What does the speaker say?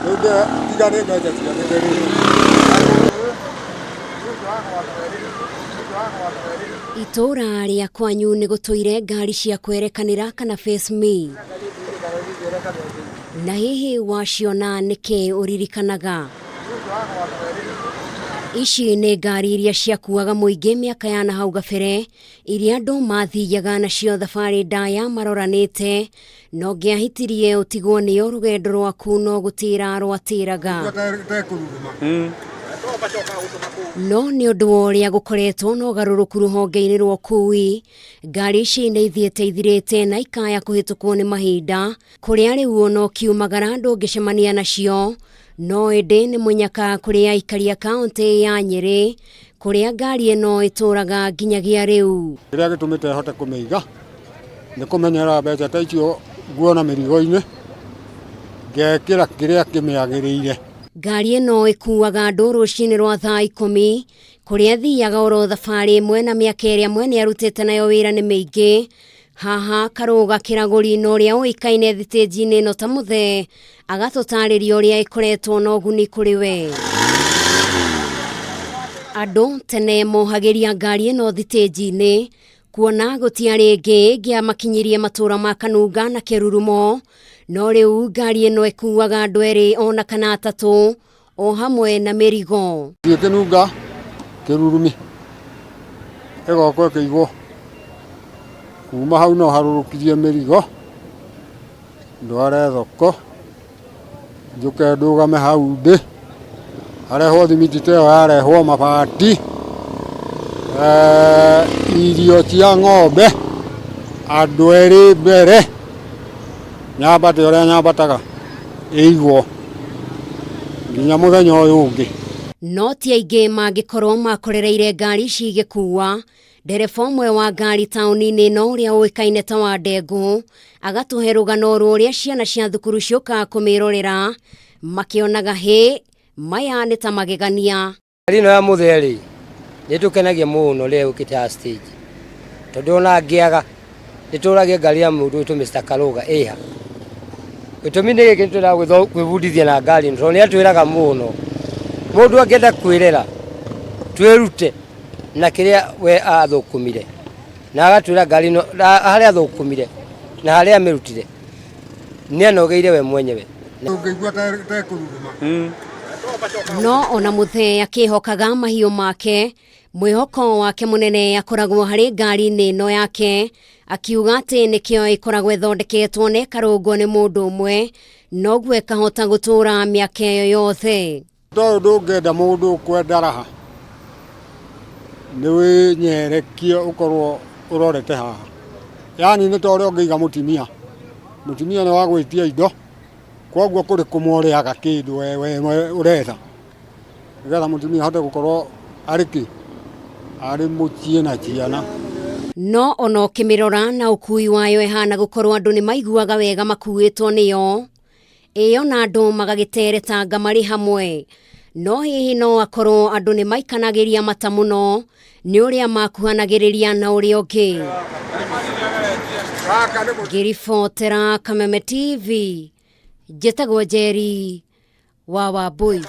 Rĩu tiga nĩ mbeca ciathĩte rĩu. Itũũra rĩa kwanyu nĩ gũtũire ngari cia kwerekanĩra kana face me. Na hihi waciona nĩkĩ ũririkanaga? Ici nĩ ngari iria ciakuaga mũingĩ mĩaka ya na hau gabere iria andũ mathiaga nacio thabarĩ ndaya maroranĩte na ũngĩahĩtirie ũtigwo nĩyo rũgendo rwaku no gũtĩra rwatĩraga. No nĩ ũndũ wa ũrĩa gũkoretwo na ũgarũrũku rũhonge-inĩ rwa ũkui, ngari ici nĩ ithiĩte ithirĩte na ikaya kũhĩtũkwo nĩ mahinda, kũrĩa rĩu ona ũkiumagara ndũngĩcemania nacio. No ĩndĩ nĩ mũnyaka kũrĩ aikari a kaũntĩ ya Nyĩrĩ, kũrĩa ngari ĩno ĩtũraga nginyagia rĩu. Kĩrĩa gĩtũmĩte hote kũmĩiga nĩ kũmenyerera mbeca ta icio nguona mĩrigo-inĩ, ngekĩra kĩrĩa kĩmĩagĩrĩire. Ngari ĩno ĩkuaga andũ rũcinĩ rwa thaa 10 kũrĩa ĩthiaga oro thabarĩ ĩmwe na mĩaka ĩrĩa mwene arutĩte nayo wĩra nĩ mĩingĩ. Haha Karũga Kĩragũri na ũrĩa ũĩkaine thitĩnji-inĩ ĩno ta Mũthee agatũtarĩria ũrĩa ĩkoretwo na ũguni kũrĩ we. Andũ tene mohagĩria ngari ĩno thitĩnji-inĩ kuona gũtiarĩ ĩngĩ ĩngĩamakinyirie matũra ma Kanunga na Kĩrurumo, no rĩu ngari ĩno ĩkuaga andũ erĩ ona kana atatũ o hamwe na mĩrigo. Thiĩ Kĩnunga Kĩrurumi ĩgoka ĩkĩigwo kuma hau no harũrũkirie mĩrigo ndware thoko njũke ndũgame hau ndĩ harehwo thimiti ta ĩyo yarehwo mabati irio cia ng'ombe andũ erĩ mbere nyambate ũrĩa nyambataga ĩigwo nginya mũthenya ũyũ ũngĩ. No ti aingĩ mangĩkorwo makorereire ngari ici igĩkua. Ndereba ũmwe wa ngari taũni-inĩ ĩno ũrĩa ũĩkaine ta wa Ndengũ agatũhe rũgano rwa ũrĩa ciana cia thukuru ciũkaga kũmĩrorera makĩonaga hĩ maya nĩ ta magegania. Ngari ĩno ya mũthee rĩ, nĩ ĩtũkenagia mũno rĩrĩa yũkĩte ya stage, tondũ ona ngĩaga nĩ tũragia ngari ya mũndũ witũ Mr Karũga ĩha. Gĩtũmi nĩ gĩkĩ nĩ twendaga gwĩbundithia na ngari ĩno tondũ nĩ atwĩraga mũno, mũndũ angĩenda kwĩrera twĩrute na kĩrĩa we athũkũmire, na agatwĩra ngari ĩno harĩa athũkũmire na harĩa amĩrutire nĩ anogeire we mwenyewe. Ũngĩigua ta ĩkũruruma. No ona Mũthee akĩhokaga mahiũ make, mwĩhoko wake mũnene akoragwo harĩ ngari-inĩ ĩno yake, akiuga atĩ nĩkĩo ĩkoragwo ĩthondeketwo na ĩkarũngwo nĩ mũndũ ũmwe, noguo ĩkahota gũtũra mĩaka ĩyo yothe. Tondũ ndũngĩenda mũndũ ũkwenda raha, nĩ wĩnyerekie ũkorwo ũrorete haha. Yaani nĩ ta ũrĩa ũngĩiga mũtumia, mũtumia nĩ wa gwĩtia indo, koguo kũrĩ kũmwe ũrĩaga kĩndũ we ũretha, nĩgetha mũtumia ahote gũkorwo arĩ kĩ, arĩ mũciĩ na ciana. No ona ũkĩmĩrora na ũkui wayo ĩhana gũkorwo andũ nĩ maiguaga wega makuĩtwo nĩyo. Ĩyo na andũ magagĩteretanga marĩ hamwe. No hihi no akorwo andũ nĩ maikanagĩria mata mũno nĩ ũrĩa makuhanagĩrĩria na ũrĩa ũngĩ. Ngĩribotera Kameme TV, njĩtagwo Njeri wa Wambui.